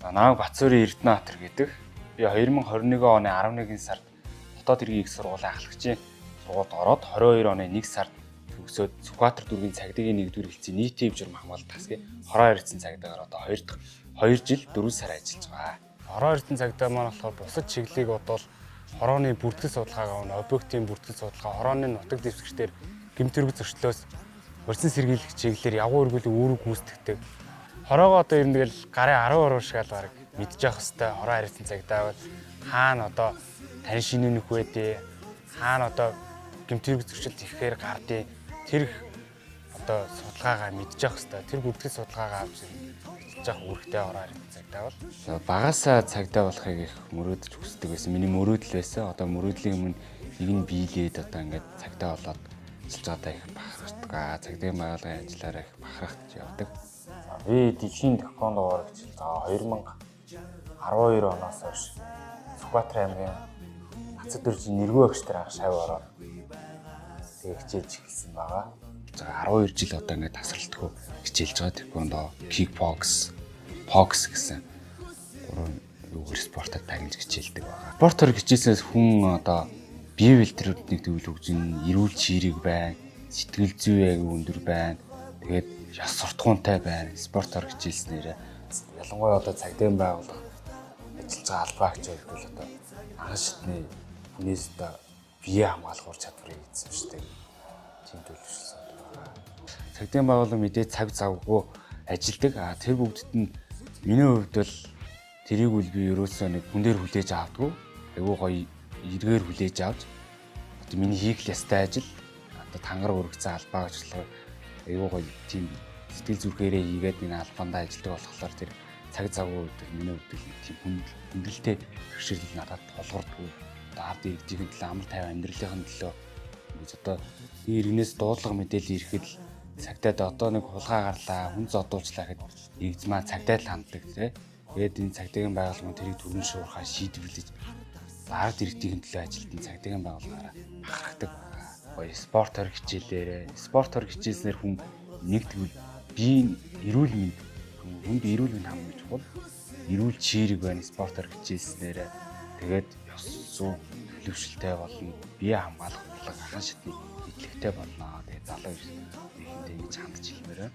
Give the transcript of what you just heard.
За, намайг Батцуурын Эрдэнэбаатар гэдэг. Би 2021 оны 11 сард дотоод хэргийн их сургуулийн ахлагчийн сургуульд ороод 22 оны 1 сард төгсөөд Сүхбаатар дүүргийн цагдаагийн 1-р хэлтсийн нийтийн хэв журам хамгаалалт тасгийн хороо барьсан цагдаагаар одоо 2 дахь 2 жил 4 сар ажиллаж байгаа. Хороо барьсан цагдаа маань болохоор бусад чиглэлийг бодвол хорооны бүртгэл судалгааг авна, объектын бүртгэл судалгаа, хорооны нутаг дэвсгэртээр гэмт хэрэг зөрчлөөс урьдчилан сэргийлэх чиглэлээр ягуу эргүүлийн үүрэг гүйцэтгэдэг. Хороогоо одоо ер нь тэгэл гарын 10 уруу шиг л бараг мэдчих хэвээр хороо харьцсан цагдаа бол хаана одоо тань шинэ нөх вэ дээ, хаана одоо гэмт хэрэг зөрчилд ихээр гардыг тэр их одоо судалгаагаа мэдчих хэвээр тэр бүртгэл судалгаагаа авч ажиллаж явах үүрэгтэй хороо харьцсан цагдаа бол. За, багасаа цагдаа болохыг их мөрөөдөж хүсдэг байсан. Миний мөрөөдөл байсан. Одоо мөрөөдлийн өмнө нэг нь биелээд одоо ингээд цагдаа болоод ажиллаж байгаадаа их бахархдаг. Цагдаагийн байгууллагын ажиллаараа их бахархаж явдаг. Би дэлхийн тэквондогоор хичээлж байгаа 2012 оноос хойш Сүхбаатар аймгийн Хацад дүржийн нэргүй багш нар анх шав ороод тэгээ хичээлж эхэлсэн байгаа. За, 12 жил одоо ингээд тасралтгүй хичээлж байгаа тэквондо, кикбокс, бокс гэсэн гурван юугаар спортод тагнаж хичээлдэг байгаа. Спортоор хичээлсээс хүн одоо бие бэлтрүүднийг төвлө хөгжин, эрүүл чирэг байна, сэтгэл зүй аягүй өндөр байна. Тэгээд ёс суртахуунтай байна. Спортоор хичээлснээр ялангуяа одоо цагдаагийн байгууллага ажиллаж байгаа албаагч бол одоо анхан шатны хүнээс одоо бие хамгаалах ур чадварыг эзэмшдэг тийм төлөвшөлсөн байгаа. Цагдаагийн байгууллага мэдээ цаг завгүй ажилдаг. А тэр бүгдд нь миний хувьд бол тэрийг үл би ерөөсөө нэг хүн дээр хүлээж авдаггүй. Айгүй гоё эргээр хүлээж авч одоо миний хийх ёстой ажил одоо тангар өргөцсөн албаа гэж болохоор айгүй гоё тийм сэтгэл зүрхээрээ хийгээд энэ албандаа ажилладаг болохоор тэр цаг завгүй үед миний хувьд л тийм хүндрэлтэй бэрхшээл надад тулгардаг. Одоо ард иргэдийн төлөө, амар тайван амьдралын төлөө ингэж одоо иргэнээс дуудлага мэдээлэл ирэхэд л цагдаад одоо нэг хулгай гарлаа, хүн зодуулчлаа гэхэд иргэд маань цагдаад л ханддаг тий. Тэгээд энэ цагдаагийн байгууллага тэрийг түргэн шуурхаа шийдвэрлэж ард иргэдийн төлөө ажилтан цагдаагийн байгууллагаараа бахархдаг байгаа. Гоё спортоор хичээлээрээ, спортоор хичээлснээр хүн нэг тэгвэл биеийн эрүүл мэнд, хүнд эрүүл мэнд хамгийн чухал. Эрүүл чирэг байна спортоор хичээлснээр. Тэгээд ёс зүй төлөвшөлтэй болно. Бие хамгаалах урлаг анхан шатны мэдлэгтэй болно. Тэгээд залуу ихэндээ ингэж хандж хэлмээр байна.